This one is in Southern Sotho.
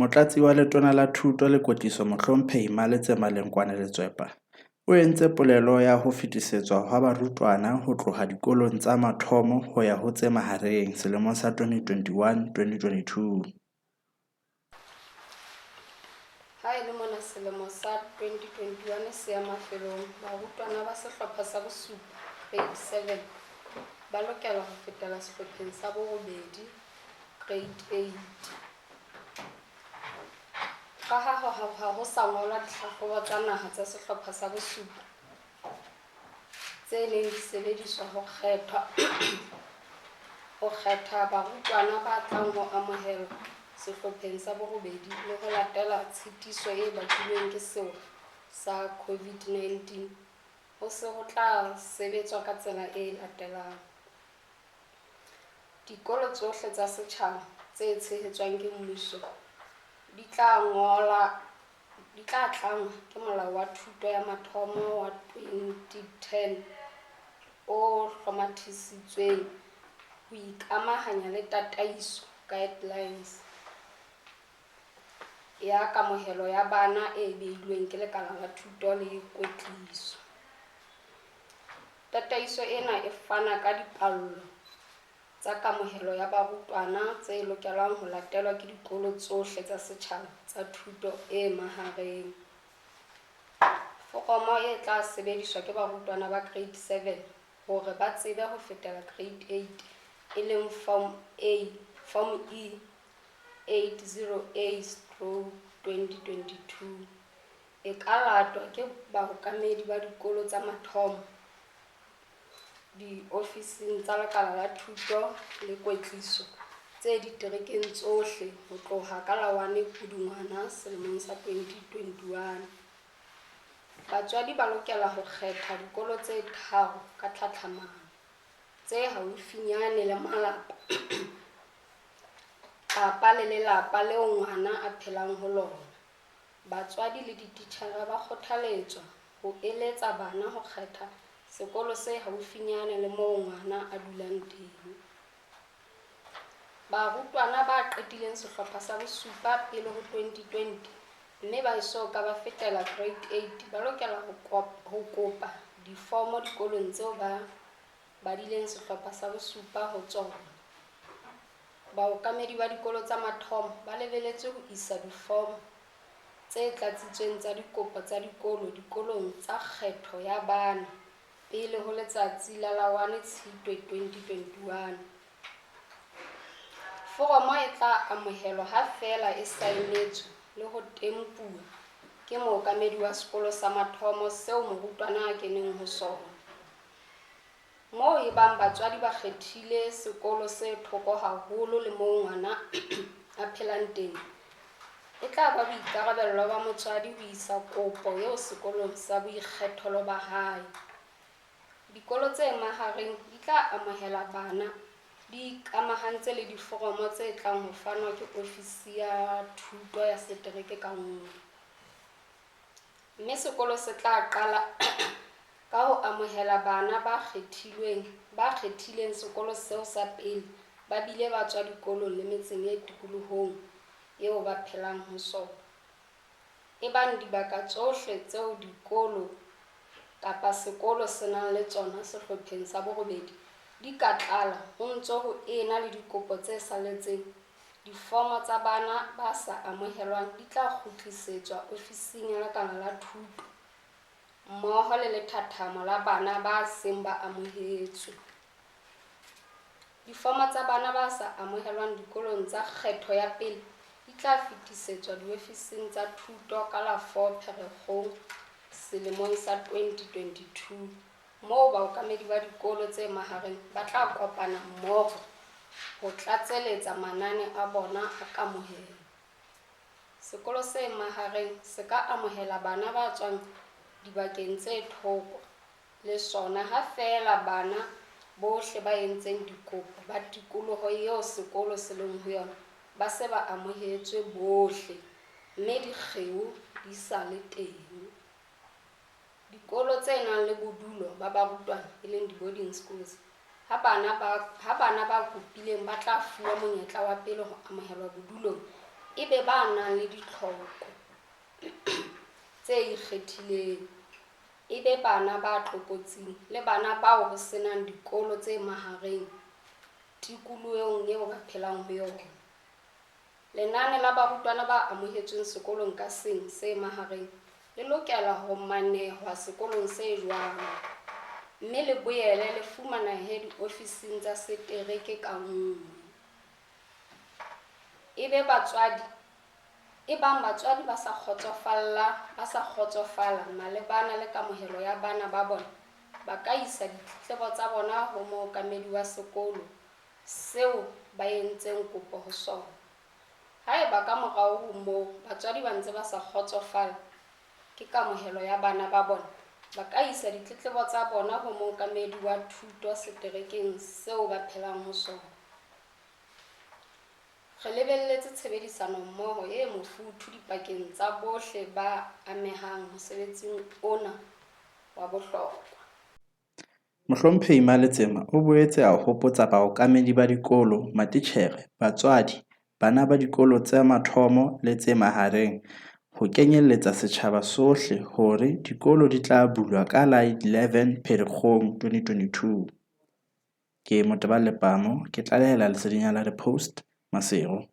Motlatsi wa Letona la Thuto le Kwetliso Mohlomphehi Maletsema Lenkwane Letsopa o entse polelo ya ho fetisetswa ha barutwana ho tloha dikolong tsa mathomo ho ya ho tse mahareng selemong sa 2021-2022. Ha e le mona selemo sa 2021 se ya mafelong, barutwana ba sehlopha sa bosupa, Grade 7, ba lokela ho fetela sehlopheng sa borobedi, Grade 8. Kaha ha ho sa ngolwa dihlahlobo tsa naha tsa sehlopha sa bosupa tse neng di sebediswa ho kgethwa ho kgetha barutwana ba tlang ho amohelwa sehlopheng sa borobedi le ho latela tshitiso e bakilweng ke sewa sa COVID-19, ho se ho tla sebetswa ka tsela e latelang. Dikolo tsohle tsa setjhaba tse tshehetswang ke mmuso di tla ngola di tla tlangwa ke Molao wa Thuto ya Mathomo wa 2010 o hlomathisitsweng ho ikamahanya le Tataiso, Guidelines, ya Kamohelo ya Bana e beilweng ke Lekala la Thuto le Kwetliso. Tataiso ena e fana ka dipallo tsa kamohelo ya barutwana tse lokelang ho latelwa ke dikolo tsohle tsa setjhaba tsa thuto e mahareng. Foromo e tla sebediswa ke barutwana ba Grade 7 hore ba tsebe ho fetela Grade 8 e leng Form A Form E 80A stroke 2022 e ka latwa ke baokamedi ba dikolo tsa mathomo diofising tsa Lekala la Thuto le Kwetliso tse diterekeng tsohle ho tloha ka la 1 Pudungwana selemong sa 2021. Batswadi ba lokela ho kgetha dikolo tse tharo ka tlhatlhamano, tse haufinyane le malapa kapa le lelapa leo ngwana a phelang ho lona. Batswadi le dititjhere ba kgothaletswa ho eletsa bana ho kgetha sekolo se haufinyane le moo ngwana a dulang teng. Barutwana ba qetileng sehlopha sa bosupa pele ho 2020 mme ba eso ka ba fetela Grade 8 ba lokela ho kopa difomo dikolong tseo ba badileng sehlopha sa bosupa ho tsona. Baokamedi ba dikolo tsa mathomo ba lebeletswe ho isa difomo tse tlatsitsweng tsa dikopo tsa dikolo dikolong tsa kgetho ya bana pele ho letsatsi la la 1 Tshitwe 2021. Foromo e tla amohelwa ha feela e saenetswe le ho tempuwa ke mookamedi wa sekolo sa mathomo seo morutwana a keneng ho sona. Moo ebang batswadi ba kgethile sekolo se thoko haholo le moo ngwana a phelang teng, e tla ba boikarabello ba motswadi ho isa kopo eo sekolong sa boikgethelo ba hae. Dikolo tse mahareng di tla amohela bana di ikamahantse le diforomo tse tlang ho fanwa ke ofisi ya thuto ya setereke ka nngwe. Mme sekolo se tla qala ka ho amohela bana ba kgethilweng ba kgethileng sekolo seo sa pele ba bile ba tswa dikolong le metseng e tikolohong eo ba phelang ho sona. Ebang dibaka tsohle tseo dikolo kapa sekolo se nang le tsona sehlopheng sa borobedi di ka tlala ho ntse ho ena le dikopo tse saletseng, difomo tsa bana ba sa amohelwang di tla kgutlisetswa ofising ya lekala la thuto mmoho le lethathamo la bana ba seng ba amohetswe. Difomo tsa bana ba sa amohelwang dikolong tsa kgetho ya pele di tla fetisetswa diofising tsa thuto ka la 4 Pherekgong selemong sa 2022 moo baokamedi ba dikolo tse mahareng ba tla kopana mmoho ho tlatseletsa manane a bona a kamohelo. Sekolo se mahareng se ka amohela bana ba tswang dibakeng tse thoko le sona ha feela bana bohle ba entseng dikopo ba tikoloho eo sekolo se leng ho yona ba se ba amohetswe bohle mme dikgeo di sa le teng. Dikolo tse nang le bodulo ba barutwana, e leng di-boarding schools, ha bana ba ha bana ba kopileng ba tla fuwa monyetla wa pele ho amohelwa bodulong E be ba nang le ditlhoko tse ikgethileng, e be bana ba tlokotsing le bana bao ho senang dikolo tse mahareng tikolohong eo ba phelang ho yona. Lenane la barutwana ba amohetsweng sekolong ka seng se mahareng le lokela ho manehwa sekolong se jwalo, mme le boele le fumanehe diofising tsa setereke ka nngwe. E be batswadi Ebang batswadi ba sa kgotsofala malebana le kamohelo ya bana ba bona, ba ka isa ditletlebo tsa bona ho mookamedi wa sekolo seo ba entseng kopo ho sona. Haeba kamorao ho moo batswadi ba ntse ba sa kgotsofala ke kamohelo ya bana ba bona, ba ka isa ditletlebo tsa bona ho mookamedi wa thuto seterekeng seo ba phelang ho sona. Re lebelletse tshebedisanommoho e mofuthu dipakeng tsa bohle ba amehang mosebetsing ona wa bohlokwa. Mohlomphehi Maletsema o boetse a hopotsa baokamedi ba dikolo, matitjhere, batswadi, bana ba dikolo tsa mathomo le tse mahareng ho kenyeletsa setjhaba sohle hore dikolo di tla bulwa ka la 11 Pherekgong 2022. Ke Motebang Lepamo ke tlalehela lesedinyana la The Post, Maseru.